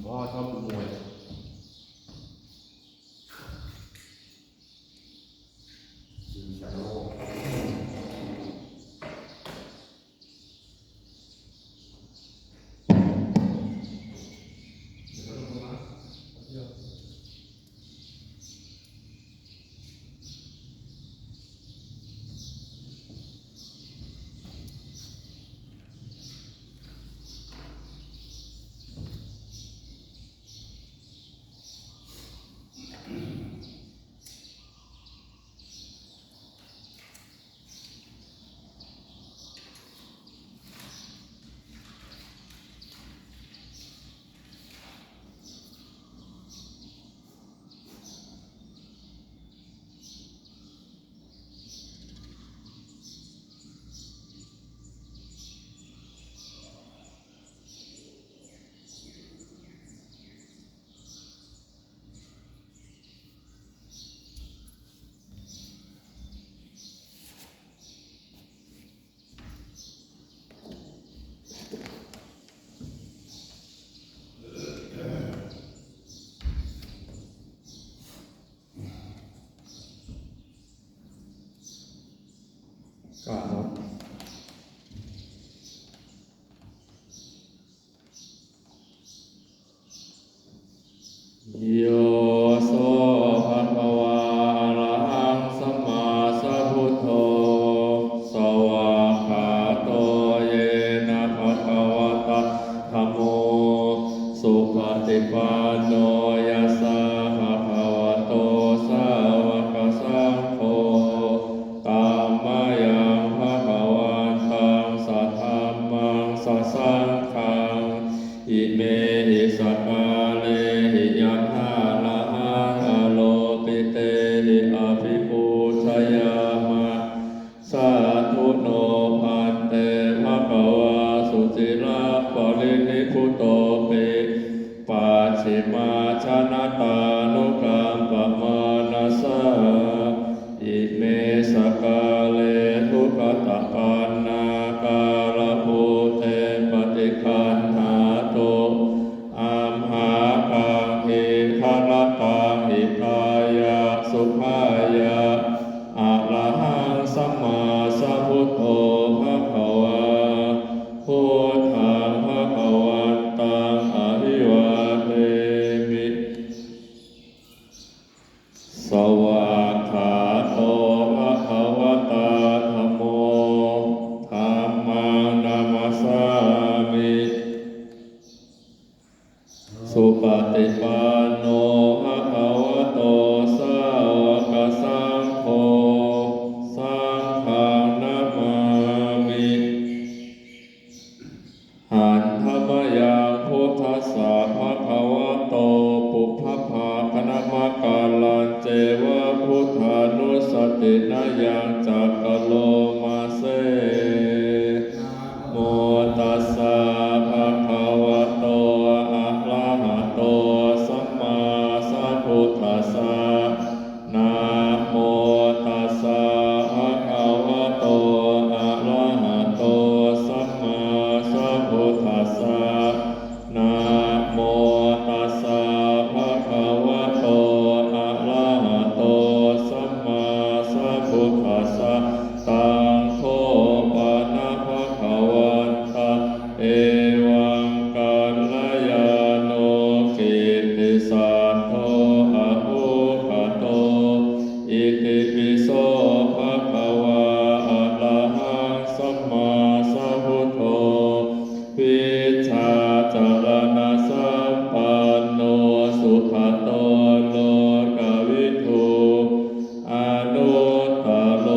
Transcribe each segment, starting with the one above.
ພໍ່ຊອບດູມວຍ ຊິງແຊມໂລກ. ໂຍໂສ ພະຄະວາ ອະລະຫັງ ສຳມາສຳພຸດໂທ ສະຫວາກຂາໂຕ ເຍນະ ພະຄະວະຕະ ທຳໂມ ສຸປະຕິປັນໂນ ຍະສະ ພະຄະວະໂຕ ສາວະກະສັງໂຄ ຕັມມະຍັງ ພະຄະວັນຕັງ ສະທຳມັງ ສະສັງຄັງ ອິເມຫິ ສະກາເລຫິ ຍະຖາລະຫັງ ອາໂລປິເຕຫິ ອະພິປູຊະຍາມະ ສາທຸໂນ ພັນເຕ ພະຄະວາ ສຸຈິລັງ ປະລິນິບພຸດໂຕ ປິ ປັດຊິມາຈະນະຕານຸກຳປະມານະສາ ອິເມ ສະກາເລ ທຸກະຕະປັນນາກາລະພູເຕ ປະຕິຄັນຫາຕຸ ອັມຫາກັງ ທີຄະລະຕັງ ຫິຕາຍະ ສຸຂາຍະ ອະລະຫັງ ສຳມາສຳພຸດໂທ ພະຄະວາ ພຸດທັງ ພະຄະວັນຕັງ ອະພິວາເທມິ ສະຫວາກຂາໂຕ ພະຄະວະຕາ ທຳໂມ ທຳມັງ ນະມັດສາມິ ສຸປະຕິປັນໂນ ພະຄະວະໂຕ ສາວະກະສັງໂຄ ສັງຄັງ ນະມາມິ ຫັນທະມະຍັງ ພຸດທັດສະ ພະຄະວະໂຕ ປຸບພະພາຄະນະມະກາລັນ ເຈວະ ພຸດທານຸສະຕິນະຍັງ ຈັກກະໂລມາເສ ໂມ ຕັດສະ ພະຄະວະໂຕ ອະລະຫະໂຕ ສຳມາສຳພຸດທັດສະ ນະໂມ ຕັດສະ ພະຄະວະໂຕ ອະລະຫະໂຕ ສຳມາສຳພຸດທັດສະ ນະໂມ ຕັດສະ ພະຄະວະໂຕ ອະລະຫະໂຕ ສຳມາສຳພຸດທັດສະ ຕັງໂຄ ປະນະ ພະຄະວັນຕັງ ເອວັງ ກັນລະຍາໂນ ກິດຕິສັດໂທ ອະໂພຄະໂຕ ອິຕິປິໂສ ພະຄະວາ ອະລະຫັງ ສຳມາສຳພຸດໂທ ວິດຊາຈະລະນະສຳປັນໂນ ສຸຂະໂຕ ໂລກະວິທູ ອະນຸດຕະໂລ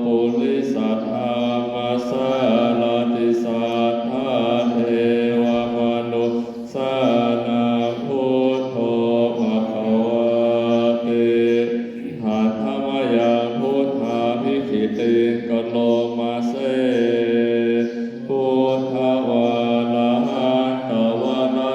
ປຸລິສະທຳມະສາລະຖິ ສັດທາເທວະມະນຸດສານັງ ພຸດໂທ ພະຄະວາຕິ ຫັນທະມະຍັງ ພຸດທາພິທິຕິງ ກະໂລມາເສ ພຸດທະວາລະຫັນຕະວະນະ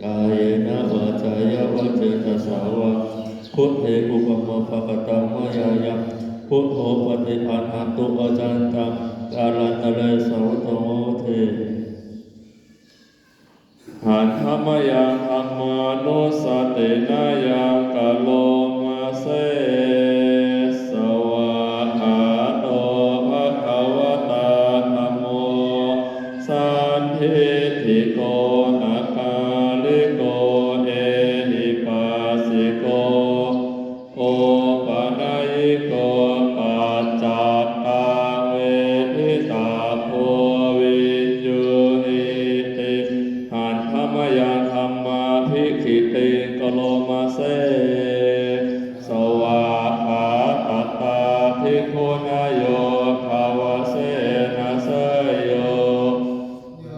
ກາເຍນະວາຈາຍະວະເຈຕະສາວາ ພຸດເທກຸກຳມະປະກະຕັງມາຍາຍັງ ພຸດໂທປະຕິພັນຫະຕຸອະຈັນຕັງ ກາລັນຕະເລສາວຸດຕະໂມເທ ຫັນທະມະຍັງທຳມານຸສະຕິນະຍັງກະໂລມາເຊ ສະວາຫາໂຕພະຄະວະຕາທຳໂມ ສັນທິດຖິໂກ ອາກາລິໂກ ເອຫິປັດສິໂກ ໂອປະນະຍິໂກ ປັດຈັດຕັງເວທິຕາໂພ ວິນຢູຫິຕິ ຫັນທະມະຍັງທຳມາພິທິຕິງ ກະໂລມາເຊ ສະວາຫາຕະຕາທິຄຸນະໂຍ ພະວະເສນະເຊໂຍ ໂຍ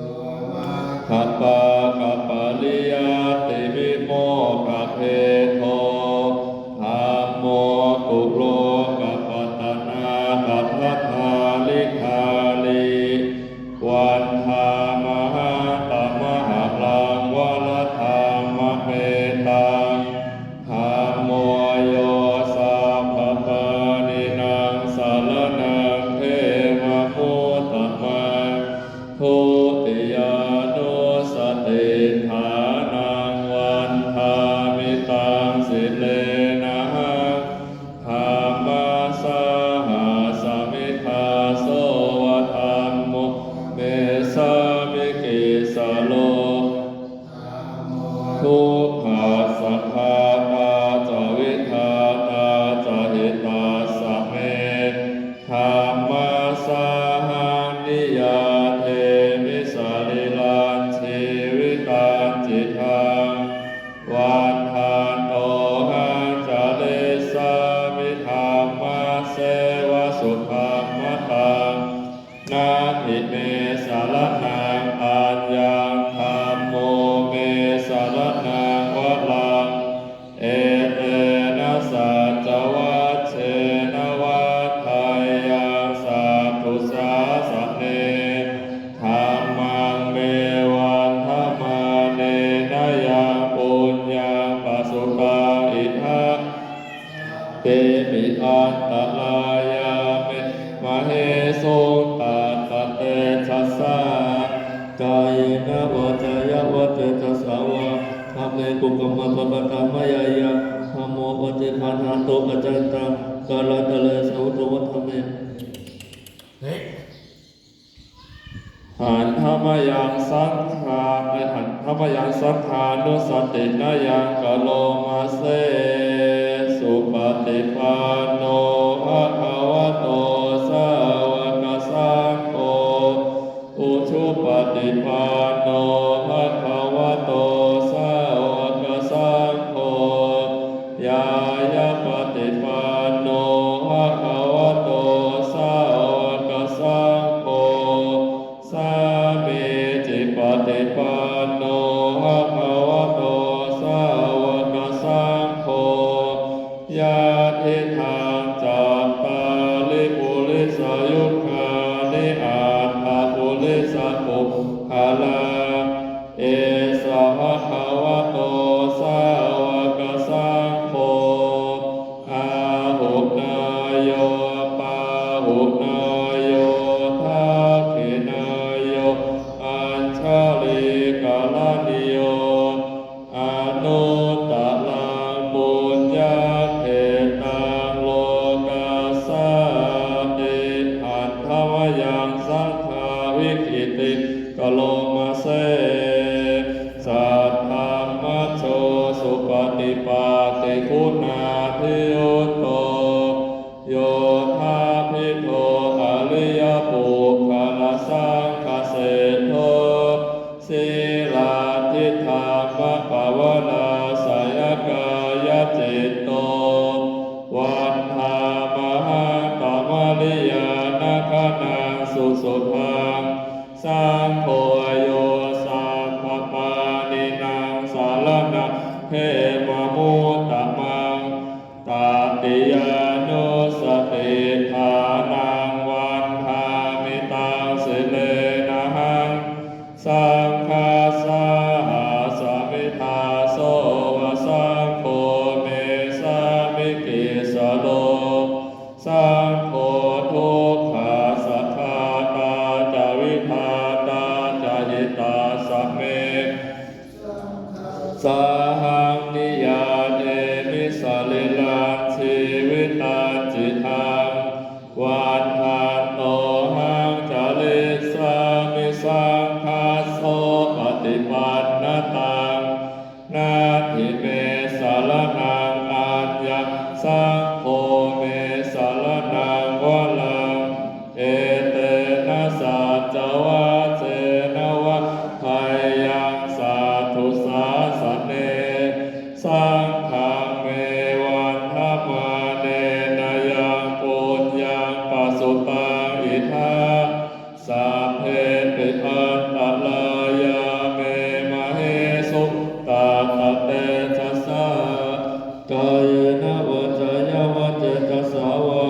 ມັກຂະປາກະປະລິຍັດຕິວິໂມກຂະເພໂທ ທຳໂມ ກຸໂລກະປັດຕະນາ ຕະຖະຖາລິທານິ ວັນທາມະຫັງຕະມະຫະລັງ ວະລະທຳມະເມຕັງ ທຳໂມ ໂຍ ສັບພະປານີນັງ ສະລະນັງ ເທວະມຸດຕະມັງ ທຸຕິຍານຸສະຕິຖານັງ ວັນທາມິຕັງ ສິເລນະຫັງ ທຳມະສາຫະສະມິທາ ໂສວະທຳໂມ ເມສາມິກິດສະໂລ ທຸກຂະສະຖາປະຈະ ວິທາຕາຈະ ຫິຕັດສະເມ ທຳມະສາຫັງ ນິຍາເທມິ ສະລີລັງ ຊີວິຕັງ ຈິຕັງ ວັດທັນໂຕ ຫັງຈະລິສາມິ ທຳມະເສວະ ສຸພັງ ມະຕັງ ນະທິເມ ສະລະນັງ ອັນຍັງ ທຳໂມ ເມ ສະລະນັງ ວະລັງ ເອເຕນະ ສັດຈະວັດເຊນະ ວັດທະຍັງ ສັດຖຸສາສະເນ ທຳມັງ ເມ ວັດທະມາເນນະ ຍັງ ປຸນຍັງ ປະສຸຕັງ ອິທັງ ເຕປິ ອັນຕະລາຍາ ເມ ມະເຫສຸງ ຕັດຕະເຕຊະສາ ກາເຍນະວາຈາຍະວະເຈຕະສາວາ ທຳເມກຸກຳມະປະກະຕັງມາຍາຍັງ ທຳໂມປະຕິພັນຫະຕຸອະຈັນຕັງ ກາລັນຕະເລສາວຸດຕະໂມທຳເມ ຫັນທະມະຍັງສັງຂາ ຫັນທະມະຍັງສັງຂານຸສະຕິນະຍັງກະໂລມາເຊ ສຸປະຕິປັນໂນ ພະຄະວະໂຕ ສາວະກະສັງໂຄ ອຸຊຸປະຕິປັນໂນ ພະຄະວະໂຕ ສາວະກະສັງໂຄ ຍາຍະປະຕິປັນໂນ ພະຄະວະໂຕ ສາວະກະສັງໂຄ ສາມີຈິປະຕິປັນໂນ ພະຄະວະໂຕ ສາວະກະສັງໂຄ ຍະທິທັງ ຈັດຕາລິ ປຸລິສະຍຸຄານິ ອັດຖະປຸລິສະປຸກຄະລາ ເອສະ ພະຄະວະໂຕ ສາວະກະສັງໂຄ ອາຫຸນາໂຍ ປາຫຸນາໂຍ ທັກຂິນາໂຍ ອັນຊະລີກະລະນິໂຍ ອະນຸດຕະລັງ ປຸນຍະເຂດຕັງ ໂລກັດສາຕິ ຫັນທະມະຍັງ ສັງຄາວິກິດຕິ ກະໂລມາເຊ ສັດທັງມັດໂຊ ສຸປະຕິປັດຕິຄຸນາທິຍຸດໂຕ ໂຍທາພິໂທ ອະລິຍະປຸກຄະລະສັງຄະເສດໂທ ສີລາທິທຳມະປະວະລາສະຍະກາຍະຈິດໂຕ ວັນທາມະຫັງຕະມະລິຍານະຄະນັງ ສຸສຸທັງ ສັງໂຄ ໂຍ ສັບພະປານີນັງ ສະລະນັງ ເຂມະມຸດຕະມັງ ຕະຕິຍານຸສະຕິຖານັງ ວັນທາມິຕັງ ສິເລນະຫັງ ສັງຄະສາຫະສະມິ Sāhaṃ niyyādemi sarīrañjīvitañcidaṃ, vaḍḍhantohaṃ carissāmi saṅghasso paṭipannataṃ. Natthi me saraṇaṃ aññaṃ, saṅgho me saraṇaṃ varaṃ, etena saccavajjena vaḍḍheyyaṃ satthu sāsane. Saṅghaṃ me vandamānena yaṃ puññaṃ pasutaṃ idha, sabbepi antarāyā me māhesuṃ tassa tejasā. Kāyena vācāya va cetasā vā,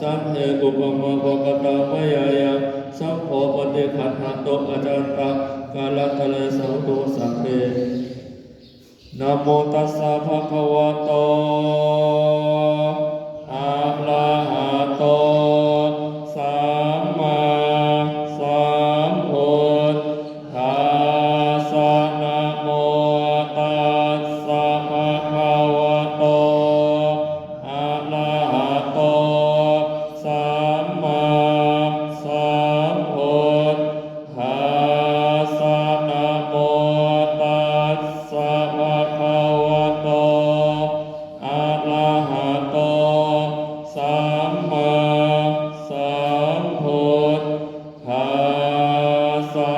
saṅghe kukammaṃ pakataṃ mayā yaṃ, saṅgho paṭiggaṇhatu accayantaṃ, kālantare saṃvarituṃ va saṅghe. Namo tassa bhagavato arahato sammāsambuddhassa. Namo tassa bhagavato arahato sammāsambuddhassa. Namo tassa bhagavato arahato sammāsambuddhassa.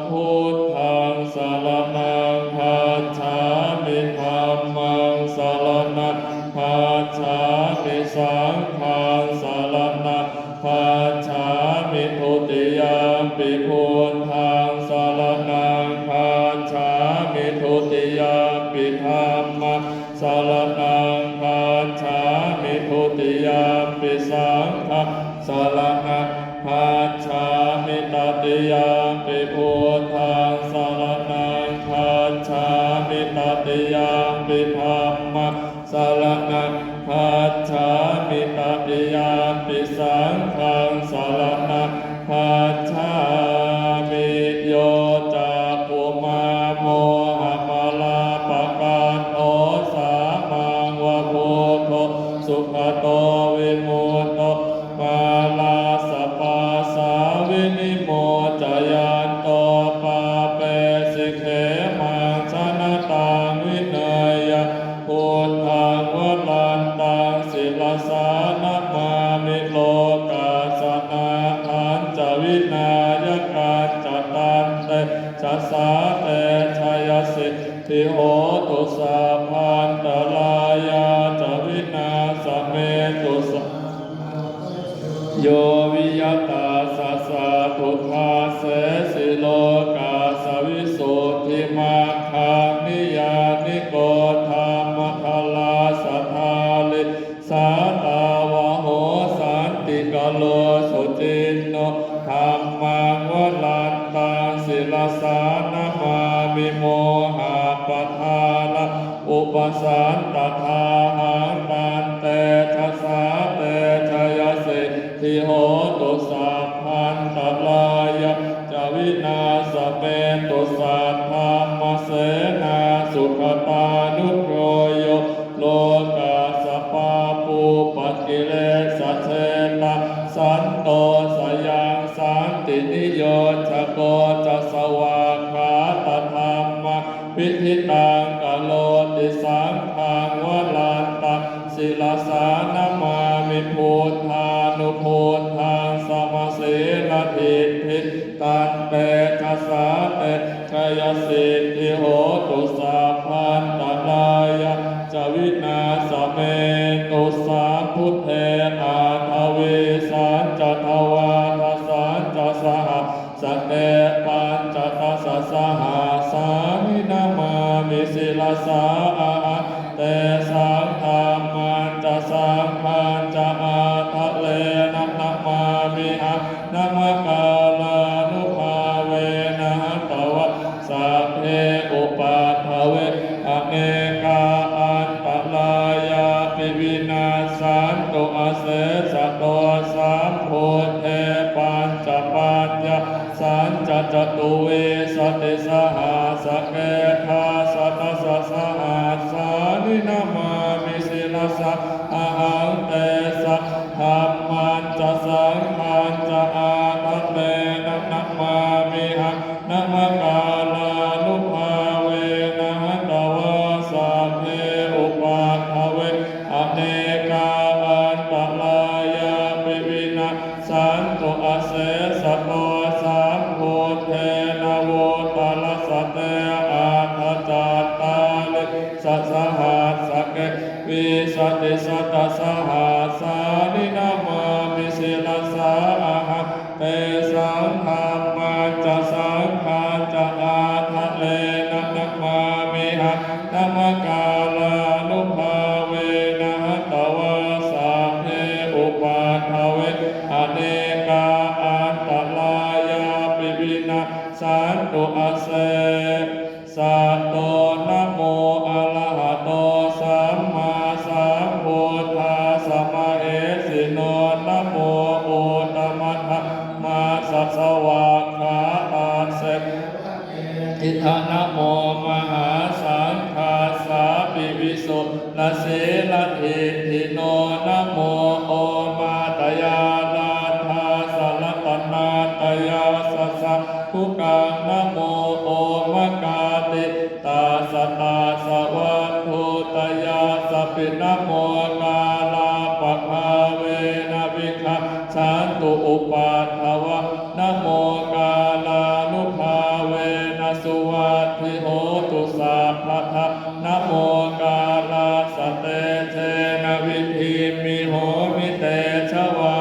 Buddhaṃ saraṇaṃ gacchāmi. Dhammaṃ saraṇaṃ gacchāmi. Saṅghaṃ saraṇaṃ gacchāmi. Dutiyampi buddhaṃ saraṇaṃ gacchāmi. Dutiyampi dhammaṃ saraṇaṃ gacchāmi. Dutiyampi saṅghaṃ saraṇaṃ gacchāmi. Tatiyampi buddhaṃ saraṇaṃ gacchāmi. Tatiyampi dhammaṃ saraṇaṃ gacchāmi. Tatiyampi saṅghaṃ saraṇaṃ gacchāmi. Yo cakkhumā mohamalāpakaṭṭho, sāmaṃ va buddho sugato vimutto, mārassa pāsā vinimocayanto, pāpesi khemaṃ janataṃ vineyyaṃ. Buddhaṃ varantaṃ sirasā namāmi, lokassa nāthañca vināyakañca, tantejasā te jayasiddhi hotu, sabbantarāyā ca vināsamentu. Yo viya tassa satthu dassesi, lokassa visuddhimaggaṃ, niyyāniko dhammadharassa dhārī, sātāvaho santikaro suciṇṇo. Dhammaṃ varantaṃ sirasā namāmi, mohappadālaṃ upasantadāhaṃ, tantejasā te jayasiddhi hotu, sabbantarāyā ca vināsamentu. Saddhammasenā sugatānugo yo, lokassa pāpūpakilesajetā, santo sayaṃ santiniyojako ca, svākkhātadhammavidhitaṃ karoti. Saṅghaṃ varantaṃ sirasā namāmi, buddhānubuddhaṃ samasīladiṭṭhiṃ, tantejasā te jayasiddhi hotu, sabbantarāyā ca vināsamentu. Sambuddhe aṭṭhavīsañca dvādasañca sahas sake pañcadasasahassāni namāmi sirasā ahaṃ, tesaṃ dhammañca saṅghañca ādarena namāmihaṃ, namakārānubhāvena hantvā sabbe upaddave, anekā antarāyāpi vinassantu asesato. Sambuddhe pañcapaññā sañca catuvīsatisahassake, dasadasa วิสติสัตตะสหัสสานิ นะมามิศิรสาอะหัง เตสังธัมมัจจะสังฆัจจะ อาทะเรนะ นะมามิหัง นมะการานุภาเวนะ หัตวาสัพเพอุปัทเว อเนกาอันตะรายาปิ วินะสสันตุ อเสสะโต นะโม อะระหะโต สัมມາສຳພຸດທັດສະ ມະເຫສິໂນ ນະໂມ ໂອຕະມະທຳມັດສະ ສະຫວາກຂາຕະເສ ທິທາ ນະໂມ ມະຫາສັງຄັດສາປິ ວິສຸດ ລະສີລະທິດຖິໂນ ນະໂມ ໂອມາຕະຍາລັດທັດສະ ລັດຕະນາຕະຍັດສະ ສາທຸກັງ ນະໂມ ໂອມະກາຕິຕັດສະ ຕັດສະວັດຖຸຕະຍັດສະປິ ນະໂມ ກາລະປະພາເວນະ ວິກະ ສັນຕຸ ອຸປັດຖະວາ ນະໂມ ກາລານຸພາເວນະ ສຸວັດທິໂຫຕຸ ສັບພະທາ ນະໂມ ກາລະສະ ເຕເຊນະ ວິທິມມິ ໂຫມິ ເຕຊະວາ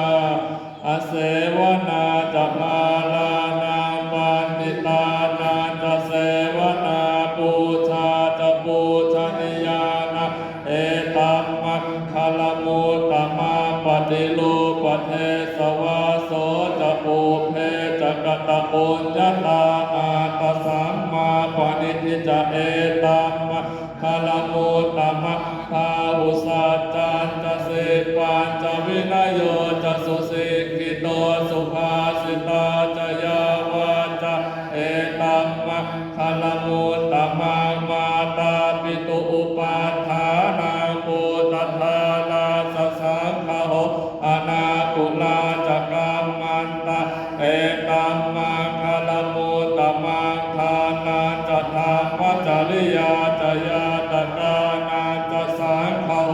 ອະເສວະນາຈະ ບາລານັງ ບັນດິຕານັງຈະ ເສວະນາ ປູຊາຈະ ປູຊະນີຍານັງ ເອຕັມມັງຄະລະມຸດຕະມັງ ປະຕິຮູບປະເທສະວາ ໂສຈະ ປຸບເພຈະ ກະຕະປຸນຍະຕາ ອັດຕະສັມມາປະນິທິຈະ ເອຕັມມັງຄະລະມຸດຕະມັງ ບາຫຸສັດຈັນຈະ ສິບປັນຈະ ວິນະໂຍຈະ ສຸສິກຂິໂຕ ສຸພາສິຕາຈະ ຍາວາຈາ ເອຕັມມັງຄະລະມຸດຕະມັງ ມາຕາປິຕຸ ອຸປັດຖານັງ ປຸດຕະທາລາສະ ສັງຄະໂຫ ອະນາຄຸລາຈະ ກຳມັນຕະ ເອຕັມມັງຄະລະມຸດຕະມັງ ທານະຈະ ທຳມະຈະລິຍາຈະ ຍາຕະການັນຈະ ສັງຄະໂຫ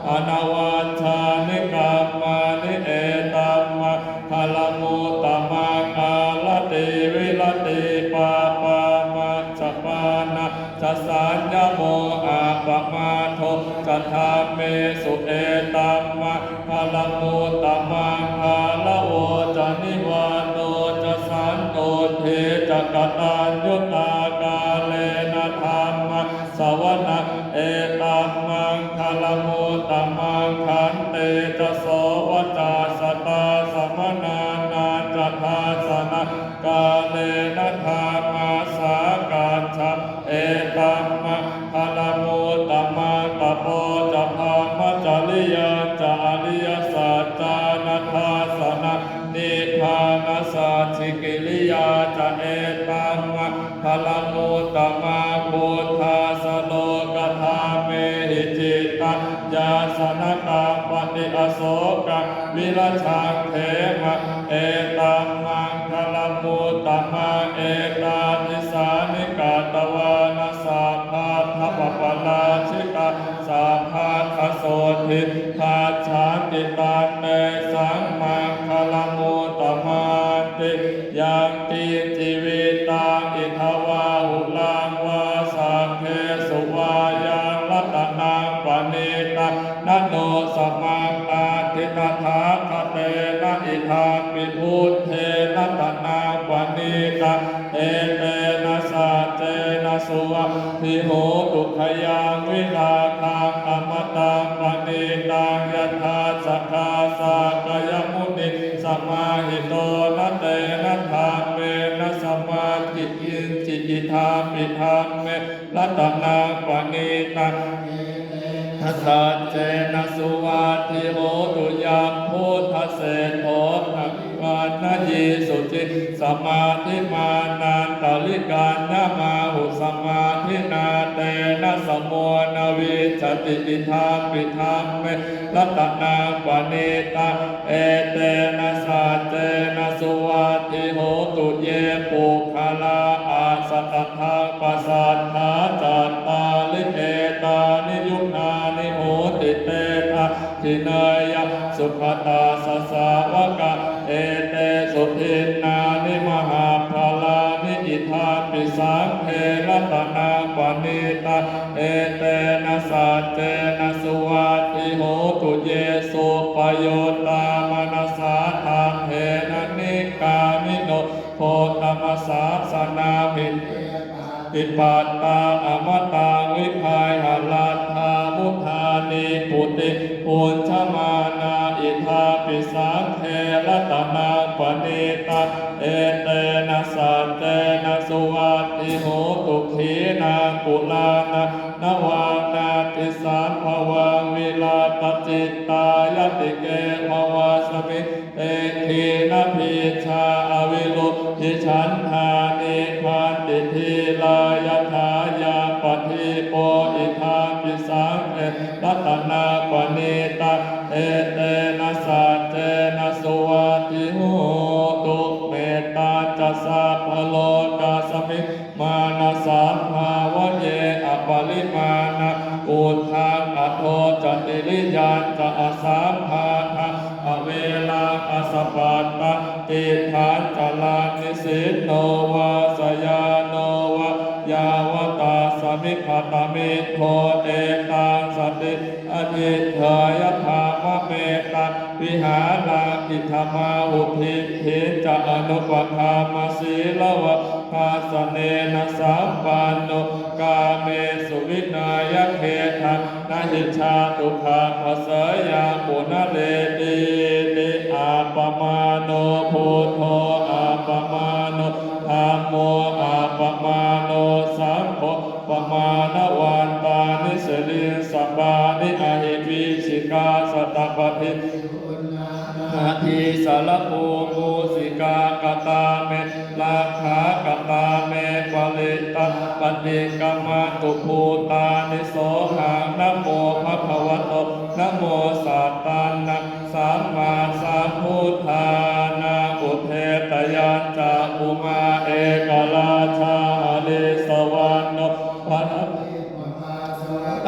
ອະນະວັດຊານິ ກຳມານິ ເອຕັມມັງຄະລະມຸດຕະມັງ ອາລະຕີ ວິລະຕີ ປາປາມັດຈະ ປານະ ຈະ ສັນຍະໂມ ອະປະມາໂທຈະ ທຳເມສຸ ເອຕັມມັງຄະລະມຸດຕະມັງ ກາລະໂວຈະ ນິວາໂຕຈະ ສັນຕຸດຖີຈະ ກະຕັນຍຸຕາ ກາເລນະ ທຳມັງສະວະນະ ເອຕັມມັງຄະລະມຸດຕະມັງ ຂັນຕິຈະ ໂສວະຈັດສະຕາ ສະມະນານັນຈະ ທັດສະນະ ກາເລນະ ທຳມະສາກັດສະ ເອຕັມມັງຄະລະມຸດຕະມັງ ຕະໂປຈະ ພະມະຈະລິຍັນຈະ ອະລິຍະສັດຈານະ ທັດສະນະ ນິບພານະສັດຖິກິລິຍາຈະ ເອຕັມມັງຄະລະມຸດຕະມັງ ພຸດທາສະໂລກະທຳເມຫິ ຈິດຕັງ ຍາສະນະກັບປະຕິ ອະໂສກັງ ວິລະຈັງ ເຂມະ ເອຕັມມັງຄະລະມຸດຕະມັງ ເອຕານິ ສານິ ກະຕະວານະ ສັບພັດຖະ ປັບປະລາຊິຕັງ ສັບພັດຖະ ໂສທິ ພັດສັນຕິ ຕັນເຕ ສັງ ມັງຄະລະມຸດຕະມັນຕິ ຍັງກິນຈີວິຕັງ ອິດຖະວາ ຫຸລັງວາ ສັກເຂ ສຸ ວາຍັງ ລັດຕະນັງ ປະນີຕະ ນະໂນ ສະມັງ ອັດຖິ ຕະຖາຄະເຕນະ ອິດຖະປິ ບຸດເທນະ ລັດຕະນັງ ປະນີຕະ ເອເຕນະ ສັດເຈນະ ສຸວັດທິໂຫຕຸ ຂະຍັງ ວິລາຄະ ອະມະຕັງ ປະນີຕະ ຍະທັດສະ ຄາສະກະຍະມຸນີ ສະມາຫິໂຕ ນະເຕນະ ທຳເມນະ ສະມັດຖິ ກິນຈິ ອິດຖະປິ ທຳເມ ລັດຕະນັງ ປະນີຕະ ນະ ສັດເຈນະ ສຸວັດທິໂຫຕຸ ຍັງ ພຸດທະເສດໂທ ອະວິວັນນະຢີ ສຸຈິງ ສະມາທິມານັນຕະລິກັນຍະ ມະຫຸສະມາທິນາ ເຕນະ ສະໂມນະ ວິດສະຕິ ອິດຖະປິ ທຳເມ ລັດຕະນັງ ປະນີຕະ ເອເຕນະ ສັດເຈນະ ສຸວັດທິໂຫຕຸ ເຢ ປຸກຄະລາ ອັດສະຕະທັງ ປະສັດຖາ ຈັດຕາລິ ເອຕານິ ຍຸກຂານິ ໂຫຕິ ເຕ ດາກຂິເນຍະ ສຸຂະຕາສະ ສາວະກາ ເອເຕສຸ ດິນນານິ ມະຫະພະລານິ ອິດຖະປິ ສັງເຂ ລັດຕະນັງ ປະນີຕະ ເອເຕນະ ສັດເຈນະ ສຸວັ ເຢສຸປະໂຍດຕາມະນະສາ ທັງເຖລະນິກາມິໂນ ໂຄຕມະສາສະນາມິ ປະຕິປັດຕາອະມະຕັງ ວິໄຄຫະລັດຖາ ມຸທານິປຸຕິ ປຸນຊະມານາ ອິທາປິສັງເຂ ລັດຕະນັງປະນີຕະ ເອເຕນະສັດເຈນະ ສຸວັດທິໂຫຕຸ ຂີນາງກຸລານັງ ນະວັງນາທິສັມພະວັງ ວິລາປະຈິດຕາຍະຕິເກ ພະວັດສະມິງ ເຕຄີນະພີຊາ ອະວິລຸດທິສັນທາ ນິບບັນຕິ ທີລາ ຍະຖາຍັງປະທີໂປ ອິທາປິສັງເຂ ລັດຕະນັງປະນີຕະ ເອເຕນະສັດເຈນະ ສຸວັດທິໂຫຕຸ ເມດຕາຈະ ສັບພະໂລກັສມິງ ມານະສັມພາວະເຍ ອະປະລິມານະ ອຸດທັງ ອະໂທຈະ ຕິລິຍັນຈະ ອະສັມພາທະ ອະເວລາ ອະສະປັດຕະ ຕິດທັນຈະລັງ ນິສິນໂນວາ ສະຍາໂນວາ ຍາວະຕັດສະມິງ ຄະຕະມິງ ໂພ ເອຕັງສະຕິ ອະທິຖາຍະ ທຳມະເມຕັງ ວິຫາລັງ ອິດຖະມາຫຸ ທິດຖິງຈະ ອະນຸປະຄຳມະ ສີລະວັດ ທັດສະເນນະ ສຳປັນໂນ ກາເມສຸ ວິນະຍະເຂດທັງ ນະຫິ ຈາຕຸກະ ປັດສະຍັງ ປຸນະເຣຕີ ຕິ ອັບປະມາໂນ ພຸດໂທ ອັບປະມາໂນ ທຳໂມ ອັບປະມາໂນ ສັງໂຄ ປະມານະວັນຕານິ ສິລິງສະປານິ ອະຫິ ວິຊິກາ ສັດຕະປະທີ ນາທີ ສະລະພູ ມູຊິກາ ກະຕາເມ ລັກຂາ ກະຕາເມ ປະລິຕາ ປະຕິກຳມັນຕຸ ພູຕານິ ໂສຫັງ ນະໂມ ພະຄະວະໂຕ ນະໂມ ສັດຕານັງ ສຳມາສຳພຸດທານັງ ອຸເທຕະຍັນຈັກຂຸມາ ເອກະລາຊາ ຫະລິສະວັນໂນ ປະທະ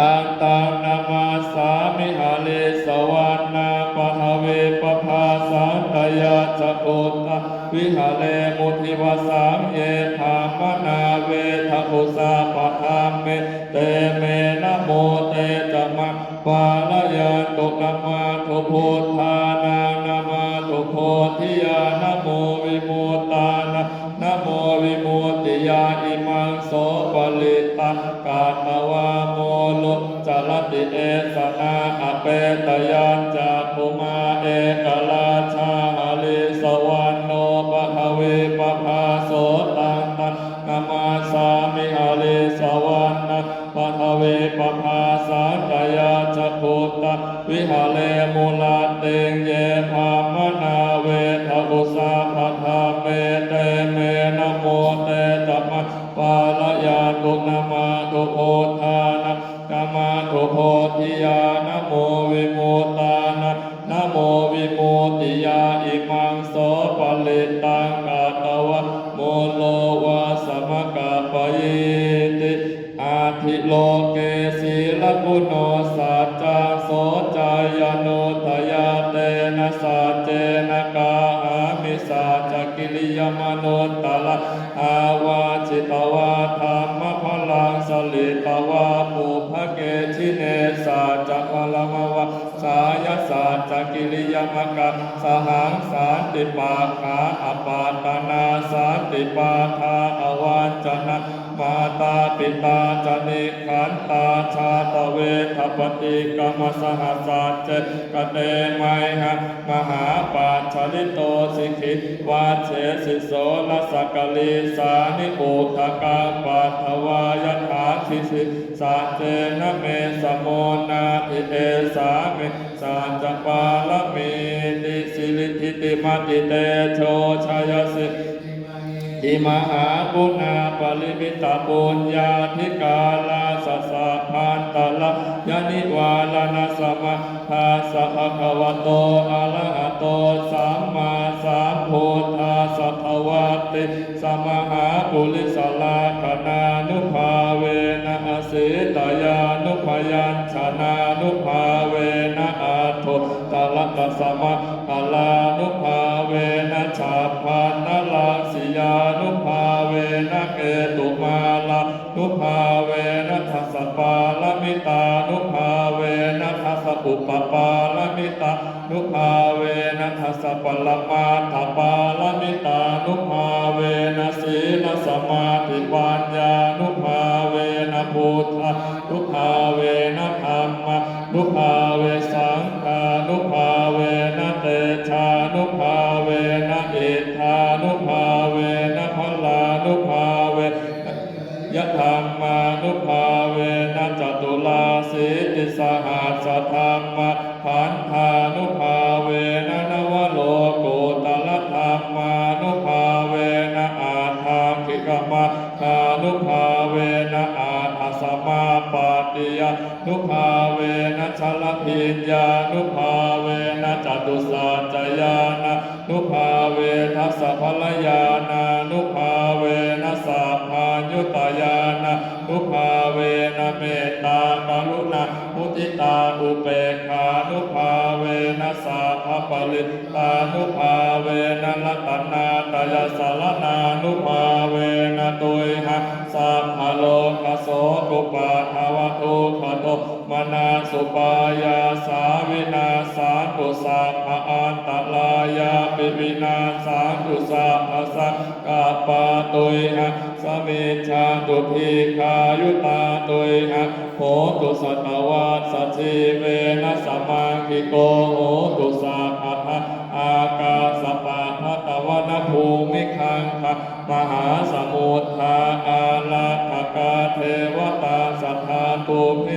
ຕັງ ຕັງ ນະມັດສາມິ ຫະລິສະວັນນັງ ປະທະວີປະພາ ສັນຕະຍາ ຈະກຸດຕະ ວິຫະເຣມຸ ທິວະສັງເຍ ບຣາມະນາ ເວທັກຂຸ ສະພະທຳເມ ເຕເມ ນະໂມ ເຕຈະມັງ ປາລະຍັນຕຸ ນະມະທຸ ພຸດທານັງ ນະມະທຸ ໂພທິຍາ ນະໂມ ວິມຸດຕານັງ ນະໂມ ວິມຸດຕິຍາ ອິມັງ ໂສ ປະລິຕັງ ກະຕະວາ ໂມໂລ ຈະລະຕິ ເອສະນາ ອະເປຕະຍັນຈັກຂຸມາ ເອກະລາຊາ ຫະລິສະວັນໂນ ປະທະວີປະພາ ໂສຕັງ ຕັງ ນະມັດສາມິ ຫະລິສະວັນນັງ ປະທະວີປະພາ ສັນຕະຍາ ຈະກຸດຕະ ວິຫະເຣມຸ ລະຕິງ ເຍ ບຣາມະນາ ເວທັກຂຸ ສະພະທຳເມ ເຕເມ ນະໂມ ເຕຈະມັງ ປາລະຍັນຕຸ ນະມະທຸ ພຸດທານັງ ນະມະທຸ ໂພທິຍາ ນະໂມ ວິມຸດຕານັງ ນະໂມ ວິມຸດຕິຍາ ອິມັງ ໂສ ປະລິຕັງ ກະຕະວາ ໂມໂລ ວະສະມະກະປະເຍຕິ ອາທິໂລເກ ສີລະກຸໂນ ສັດຈັງ ໂສ ໄຈຍານຸດຕະຍາ ເຕນະ ສັດເຈນະ ກາຫາມິ ສັດຈະກິລິຍະມະນຸດຕະລະ ອາວາຈິຕະວາ ທຳມະພະລັງ ສະລິຕະວາ ປຸບພະເກຈິເນ ສັດຈະພະລະມະວາ ສາຍະ ສັດຈະກິລິຍະມະກັງ ສະຫັງ ສັນຕິປາຄາ ອະປາດຕະນາ ສັນຕິປາທາ ອະວັນຈະນາ ມາຕາປິຕາຈະ ນິກຂັນຕາ ຊາດຕະເວທະ ປະຕິກຳມະ ສະຫະສັດເຈ ກະເຕໄມຫັງ ມະຫາປັດຈະລິໂຕ ສິກຂິ ວັດເຊສິ ໂສລະສະກະລີສານິ ອຸດທະກັງປັດຖະວາ ຍະຖາທິຕິ ສັດເຈນະເມ ສະໂມນາທິ ເອສາເມ ສັດຈະປາລະມີຕິ ສິລິທິຕິມະຕິ ເຕໂຊ ຊະຍະສິ ທິມະຫາກຸນາປະລິມິຕະປຸນຍາທິກາລາສະ ສະພານຕະລາຍະນິວາລະນະສະມາ ທັດສະ ພະຄະວະໂຕ ອະລະຫະໂຕ ສຳມາສຳພຸດທັດສະ ທະວັດຕິສະ ມະຫາປຸລິສະລັກຂະນານຸພາເວນະ ອະສີຕະຍານຸພະຍັນຊະນານຸພາເວນະ ອັດໂທຕະລະຕະສະ ມະຫາລານຸພາເວນະ ສັບພັນນະລັງສິຍານຸພາເວນະ ເກຕຸມາລານຸພາເວນະ ທັດສະປາລະມິຕານຸພາເວນະ ທັດສະ ປະປາລະມິຕານຸພາເວນ ທັດສະປະລະມັດຖະປາລະມິຕານຸພາເວນ ສີລະສະມາທິປັນຍານຸພາເວນ ພຸດທານຸພາເວນ ທຳມານຸພາເວ ສັງຄານຸພາເວນ ເຕຊານຸພາເວນ ອິດທານຸພາເວນ ພະລານຸພາເວນ ຍະທຳມານຸພາເວນ ຈະຕຸລາສີຕິສະຫັດສະທຳມະ ຂັນທານຸພາເວນ ນະວະໂລກຸດຕະລະທຳມານຸພາເວນ ອັດຖາກິກະມັກຄານຸພາເວນ ອັດຖະສະມາປັດຕິຍານຸພາເວນ ຊະລະພິນຍານຸພາເວນ ຈະຕຸສັດຈະຍານາ ນຸພາເວ ທັດສະພະລະຍານານຸພາເວນ ສັບພັນຍຸດຕະຍານານຸພາເວນ ເມດຕາກະລຸນາ ມຸທິຕາ ອຸເປກຂານຸພາເວນ ສັບພະປະລິຕານຸພາເວນ ລັດຕະນະຕະຍະສະລະນານຸພາເວນ ຕຸຍຫະ ສັບພະໂລກະໂສ ອຸປັດທະວະ ທຸກຂະໂທ ມະນັດ ອຸປາຍາສາ ວິນາສານຕຸ ສັບພະອັນຕະລາຍາປິ ວິນາສານຕຸ ສັບພະສັງກັບປາ ຕຸຍຫະ ສະມິດຈັນຕຸ ດີຄາຍຸຕາ ຕຸຍຫະ ໂຫຕຸ ສັດຕະວັດສະ ຊີເວນະ ສະມັງກິໂກ ໂຫຕຸ ສັບພະທາ ອາກາສະປະພະຕະວະນະພູມິຄັງຄະ ມະຫາສະມຸດທາ ອາລັກຂະກາ ເທວະຕາ ສັດທາຕຸມເມ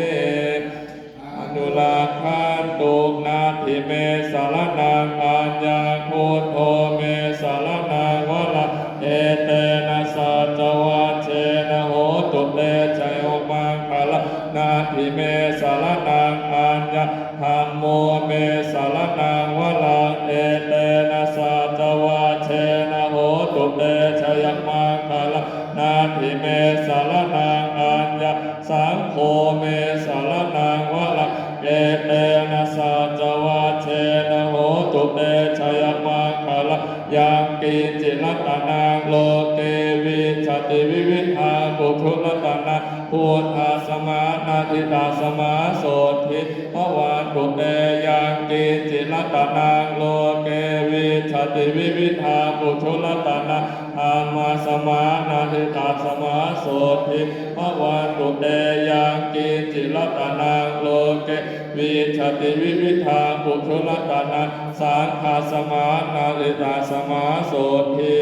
ອະນຸລັກຂັນຕຸ ນັດຖິເມ ສະລະນັງ ອັນຍັງ ພຸດໂທ ເມ ສະລະນັງ ວະລັງ ເອເຕນະ ສັດຈະວັດເຊນະ ໂຫຕຸ ເຕ ຊະຍະ ມັງຄະລັງ ນັດຖິເມ ສະລະນັງ ອັນຍັງ ທຳໂມ ເມ ສະລະນັງ ວະລັງ ເອເຕນະ ສັດຈະວັດເຊນະ ໂຫຕຸ ເຕ ຊະຍະ ມັງຄະລັງ ນັດຖິເມ ສະລະນັງ ອັນຍັງ ສັງໂຄ ເມ ສະລະນັງ ວະລັງ ເອເຕນະ ສັດຈະວັດເຊນະ ໂຫຕຸ ເຕ ຊະຍະ ມັງຄະລັງ ຍັງກິນຈິ ລັດຕະນັງ ໂລເກ ວິດຊະຕິ ວິວິທາປຸຖຸ ລັດຕະນັງ ພຸດທະສະມານະ ທິຕາສະມາ ໂສດຖິ ພະວັນຕຸ ເຕ ຍັງກິນຈິ ລັດຕະນັງ ໂລເກ ວິດຊະຕິ ວິວິທາປຸຕຸ ລັດຕະນັງ ທຳມະສະມານະ ທິຕາສະມາ ໂສດຖິ ພະວັນຕຸ ເຕ ຍັງກິນຈິ ລັດຕະນັງ ໂລເກ ວິດຊະຕິ ວິວິທາປຸຕຸ ລັດຕະນັງ ສັງຄະສະມານະ ທິຕາສະມາ ໂສດຖິ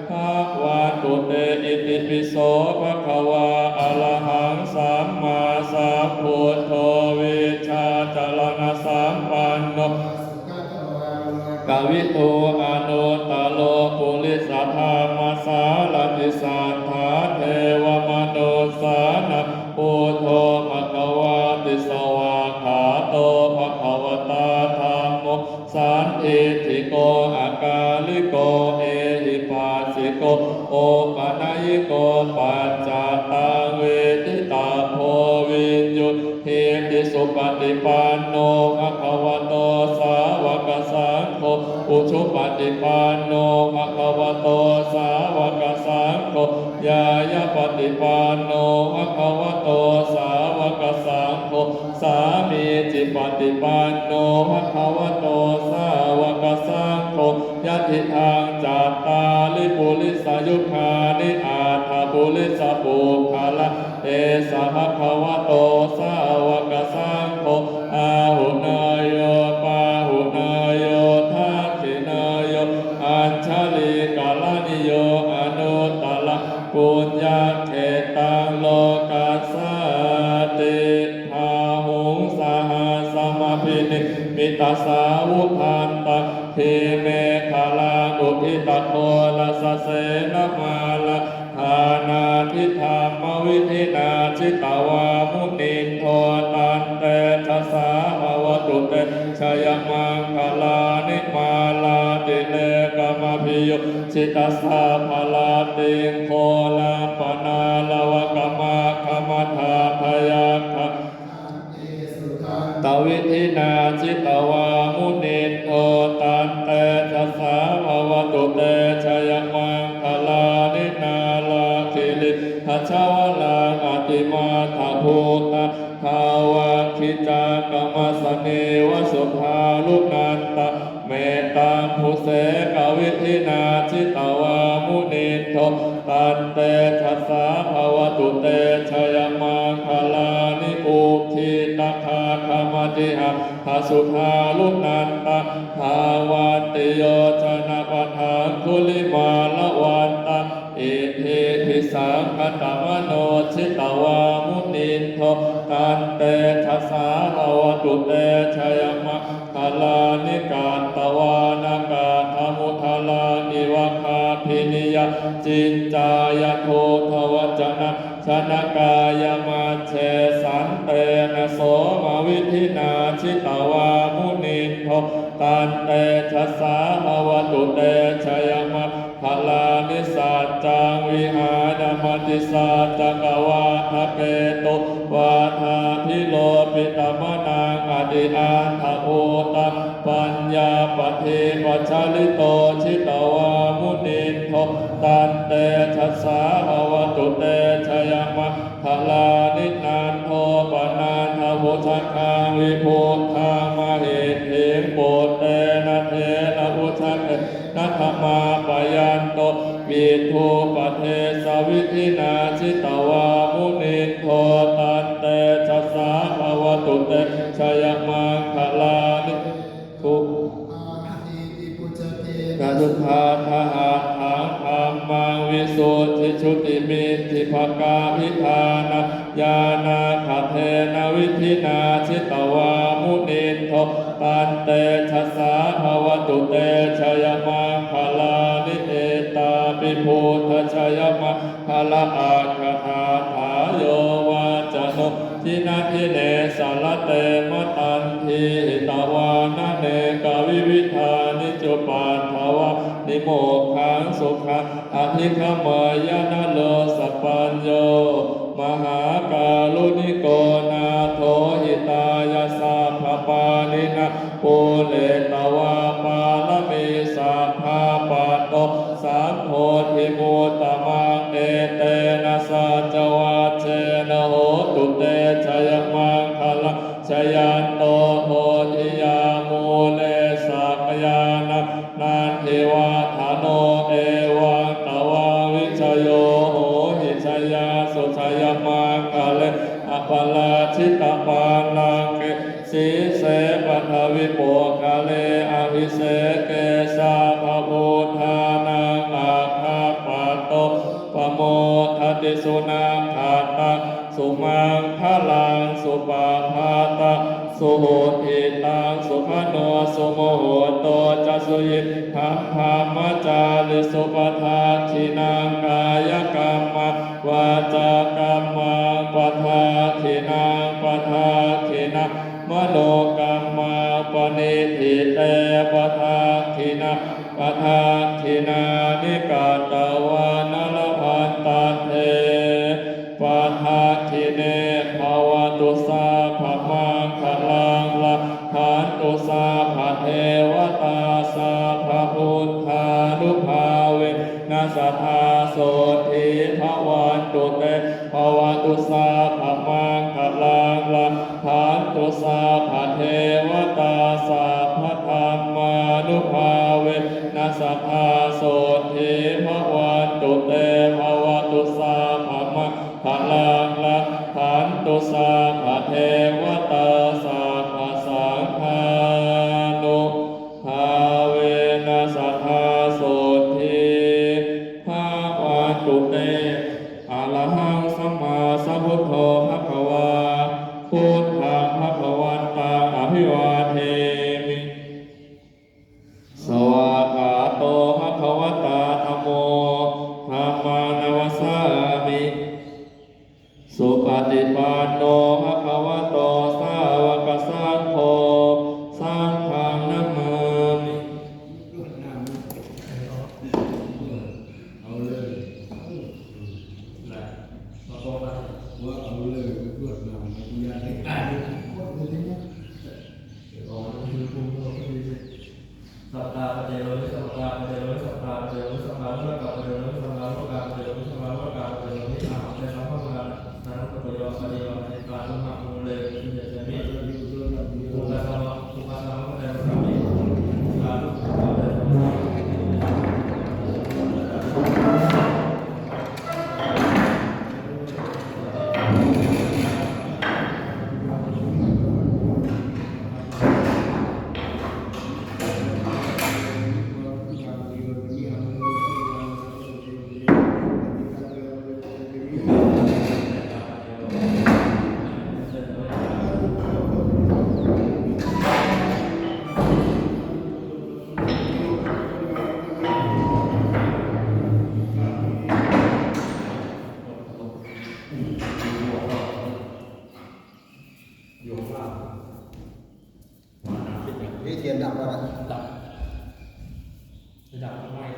ພະວັນຕຸ ເຕ ອິຕິປິໂສ ພະຄະວາ ອະລະຫັງ ສຳມາສຳພຸດໂທ ວິດຊາຈະລະນະສຳປັນໂນ ກະວິທູ ອະນຸດຕະໂລ ປຸລິສະທຳມະສາລະຖິ ສັດຖາເທວະມະນຸດສານັງ ພຸດໂທ ພະຄະວາຕິ ສະຫວາກຂາໂຕ ພະຄະວະຕາ ທຳໂມ ສັນທິດຖິໂກ ອາກາລິໂກ ເອຫິປັດສິໂກ ໂອປະນາຍິໂກ ປັດຈັດຕັງ ເວທິຕາໂພ ວິນຍຸດ ທິຕິ ສຸປະຕິປັນໂນ ພະຄະວະໂຕ ສາວະກະສັງໂຄ ອຸຊຸປະຕິປັນໂນ ພະຄະວະໂຕ ສາວະກະສັງໂຄ ຍາຍະປະຕິປັນໂນ ພະຄະວະໂຕ ສາວະກະສັງໂຄ ສາມີຈິປະຕິປັນໂນ ພະຄະວະໂຕ ສາວະກະສັງໂຄ ຍະຕິທັງ ຈັດຕາລິ ປຸລິສະຍຸຄານິ ອັດຖະປຸລິສະປຸກຄະລາ ເອສະ ພະຄະວະໂຕ ສາວະກະສັງໂຄ ອາຫຸເນຍໂຍ ປາຫຸເນຍໂຍ ທັກຂິເນຍໂຍ ອັນຊະລີກະລະນິໂຍ ອະນຸດຕະລັງ ປຸນຍັກເຂຕັງ ໂລກັດສາຕິ ພາຫຸງ ສະຫັດສະມາພິນິມມິຕະສາວຸພັນຕັງ ທີເມຂະລັງ ອຸທິຕະໂຄລະສະເສນະມາລາ ທານາທິທຳມະວິທິນາ ຈິດຕະວາມຸນິນໂທ ຕັນເຕຈະສາ ພະວັນຕຸເຕ ຊະຍະມັງຄະລານິ ມາລາຕິເລກະມະພິໂຍ ຊິຕະສັບພະລັດຕິງ ໂຄລັມປະນາລະວະກະມັກຂະມະທາທະຍັກຂະ ຕະວິທິນາ ຈິດຕະວາມຸນິນໂທ ຕັນເຕຈະສາ ພະວັນຕຸເຕ ຊະຍະມັງຄະລານິ ນາລະຄິລິທັດສະວະລັງ ອະຕິມັດຖະພູຕາ ພະວັນ ວິຈາກະມະສະເນວະສຸທາລຸນັນຕະ ເມຕຕາພຸເສກະວິທິນາຈິດຕະວາມຸນິນໂທ ຕັນເຕຊະສາພະວະຕຸເຕຊະຍະມັງຄະລານິ ອຸກທິຕະຄາຄະມະຕິຫະທະສຸທາລຸນັນຕະ ທາວັນຕິໂຍຊະນະປະທັງຄຸລິມາລະວັນຕະ ອິດທິພິສັງຄະຕະມະໂນຈິດຕະວາມຸນິນໂທ ຕັນເຕຊະສາພະວະຕຸເຕຊະຍະມັງຄະລານິ ກັດຕະວານະກາທະມຸທະລານິວະຄາພິນິຍະ ຈິນຈາຍະໂທທະວະຈະນະ ຊະນະກາຍະມັດເຊ ສັນເຕນະໂສມະວິທິນາຈິດຕະວາມຸນິນໂທ ຕັນເຕຊະສາພະວະຕຸເຕຊະຍະມັງຄະລານິ ສັດຈັງວິຫານະມະຕິສັດຈັກກະວາທະເກຕຸວາທາພິໂລປິຕະມະນັງອະຕິອັດຖະພູຕະ ປັນຍາປະທີປະຈາລິໂຕຈິດຕະວາມຸນິນໂທ ຕັນເຕຊະສາພະວະຕຸເຕຊະຍະມັງຄະລານິ ນັນໂທປະນັນທະວຸດສະຄັງວິພຸດທັງມະຫິດຖິງ ປຸດເຕນະເທນະອຸດສະເກນະທະມາປະຍັນໂຕ ວິທູປະເທສະວິທິນາຈິດຕະວາມຸນິນໂທ ຕັນເຕຊະສາພະວະຕຸເຕຊະຍະມັງຄະລານິ ທຸກ ກະສຸທາທະຫັດຖັງ ທຳມັງວິສຸດທິຈຸຕິມິດທິພະກາພິທານະ ຍານາຄະເທນະວິທິນາຈິດຕະວາມຸນິນໂທ ຕັນເຕຊະສາພະວະຕຸເຕຊະຍະມັງຄະລານິ ເອຕາປິພຸດທະຊະຍະມັງຄະລະອັກຂະທາຖາ ໂຍວາຈະໂນ ທິນະທິເນສະລະເຕມະຕັນທີ ຫິຕະວານະເນກະວິວິທານິ ຈຸປັດຖະວານິ ໂມກຂັງສຸຂັງ ອະທິກະມະຍະນະໂລສະປັນໂຍ ມະຫາກາລຸນິໂກ ນາໂຖ ຫິຕາຍະ ສັບພະປານິນະ ປູເຣຕະວາ ປາລະມີ ສັບພາ ປັດໂຕ ສຳໂພທິມຸດຕະມັງ ເອເຕນະ ສັດຈະວັດເຊນະ ໂຫຕຸເຕ ຊະຍະມັງຄະລັງ ຊະຍັນໂຕ ໂພທິຍາ ມູເລ ສັກກະຍານະ ນັນທິວັດທະໂນ ເອວັງຕະວັງ ວິຊະໂຍ ໂຫຫິ ຊະຍາສຸ ຊະຍະມັງຄະເລ ອະປະລາຈິດຕະປາລັງເກ ສີເສ ປັດຖະວິໂປຄະເລ ອະພິເສເກ ສັບພະພຸດທານັງ ອັກຂະປັດໂຕ ປະໂມທະຕິ ສຸນັກຂັດຕັງ ສຸມັງຄະລັງ ສຸປະພາຕັງ ສຸຫຸດທິຕັງ ສຸຂະໂນ ສຸມຸຫຸດໂຕ ຈະ ສຸຍິດທັງ ທຳມະຈາຣິສຸ ປະທັກຂິນັງ ກາຍະກຳມັງ ວາຈາກຳມັງ ປະທັກຂິນັງ ປະທັກຂິນັງ ມະໂນກຳມັງ ປະນິດຖິເຕ ປະທັກຂິນັງ ປະທັກຂິນານິ ກັດຕະວານະ ລະພັນຕັນເທ ປະທັກຂິເນ ພະວະຕຸ ສັບພະມັງຄະລັງ ລະພັນຕຸ ສັບພະເທວະຕາ ສັບພະບຸດທານຸພາເວນະ ສະທາໂສດຖີ ພະວັນຕຸເຕ ພະວະຕຸ ສັບພະມັງຄະລັງ ລະພັນຕຸ ສັບພະເທວະຕາ ສັບພະທຳມານຸພາເວນະ ສະທາໂສດຖີ ພະວັນຕຸເຕ ພະວະຕຸ ສັບພະມັງຄະລັງ ລະພັນຕຸ ສັບພະເທວະຕາ ສັບພະສັງຄານຸພາເວນະ ສະທາໂສດຖີ ພະວັນຕຸເຕ. ອະລະຫັງ ສຳມາສຳພຸດໂທ ພະຄະວາ ພຸດທັງ ພະຄະວັນຕັງ ອະພິວາເທມິ. ສະວາກາໂຕ ພະຄະວະຕາ ທຳໂມ ທຳມັງ ນະມັດສາມິ. ສຸປະຕິປັນໂນ ພະຄະວະໂຕ ສາວະກະສັງໂຄ ສັງຄັງ ນະມາມິ. ເອົາເລີຍ ນະ ມາບອກວ່າ ວ່າເອົາເລີຍ ກວດນ້ຳໃຫ້ຜູ້ໃຫຍ່ ອອກມາເປັນກຸ່ມ ສັບພະປັດເຈໂລ ສັບພະປັດເຈໂລ ສັບພະປັດເຈໂລ ສັບພານຸພາເວ ສັບພານຸພາເວ ສັບພານຸພາເວ ສັບພານຸພາເວ ອາຫັງ ເຕ ສັບພະມາ ສານຸປະໂຍ ເທຽນດັບແລ້ວນະ ດັບ ດັບໄມ້